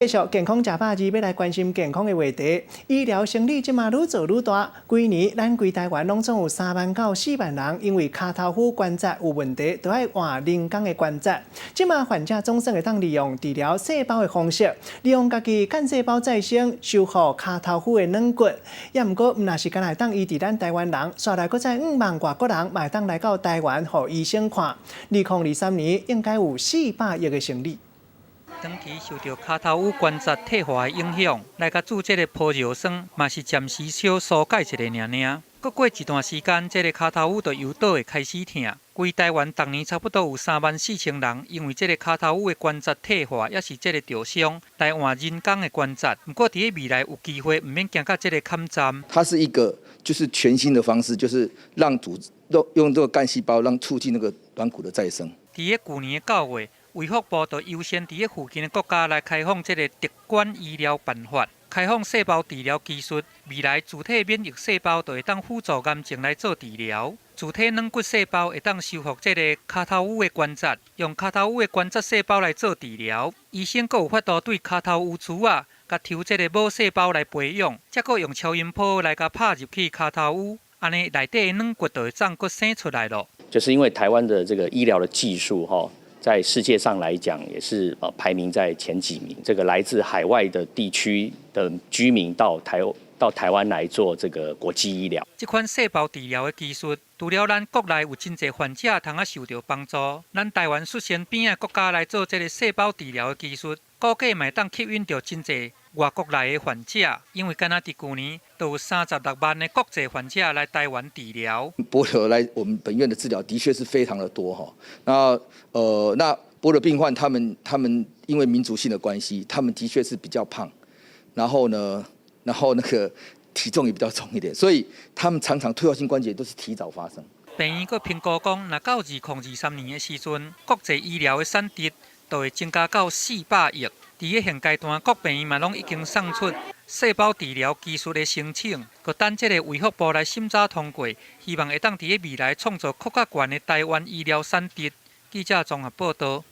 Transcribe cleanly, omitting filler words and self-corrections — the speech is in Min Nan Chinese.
繼續健康食百二，欲來關心健康的話題。醫療生意這馬愈做愈大，規年咱規台灣攏總有3萬到4萬人因為跤頭趺關節有問題，都愛換人工的關節。這馬患者總算會當利用治療細胞的方式，利用家己幹細胞再生修復跤頭趺的軟骨。也毋過，毋若是干焦會當醫治咱台灣人，紲來閣再5萬外國人嘛會當來到台灣予醫生看。2023年應該有400億的生意。長期受著跤頭趺關節退化的影響，來共注這个玻尿酸，嘛是暫時小紓解一下爾爾。閣過一段時間，這个跤頭趺就又倒會開始疼。規台灣逐年差不多有3萬4千人，因為這个跤頭趺的關節退化，抑是這个著傷，來換人工的關節。毋過佇咧未來有機會，毋免行到這个坎站。它是一個就是全新的方式，就是讓組織用用這個幹細胞，讓促進那個軟骨的再生。佇咧舊年的9月，衛福部就優先佇咧附近的國家來開放這个特管醫療辦法，開放細胞治療技術，未來自體免疫細胞就會當輔助癌症來做治療，自體軟骨細胞會當修復這个跤頭趺的關節，用跤頭趺的關節細胞來做治療。醫生閣有法度對跤頭趺珠仔，共抽這个母細胞來培養，才閣用超音波來共拍入去跤頭趺，按呢內底的軟骨就會長閣生出來囉。就是因為台灣的這個醫療的技術，哈，在世界上來講也是排名在前幾名。這個來自海外的地區的居民到台灣來做這個國際醫療。這款細胞治療的技術，除了咱國內有真濟患者通啊受著幫助，咱台灣率先邊仔國家來做這个細胞治療的技術，估計嘛會當吸引著真濟外國來的患者，因為干焦佇舊年就有36萬的國際患者來台灣治療。剝瘤來我們本院的治療的確是非常的多哈。那剝瘤病患他們因為民族性的關係，他們的確是比較胖，然後呢，然後那個體重也比較重一點，所以他們常常退化性關節都是提早發生。病院閣評估講，若到2023年的時陣，國際醫療的產值就會增加到400億。佇咧現階段，各病院嘛攏已經送出細胞治療技術的申請，閣等這个衛福部來審查通過，希望會當佇咧未來創造閣較懸的台灣醫療產值。記者綜合報導。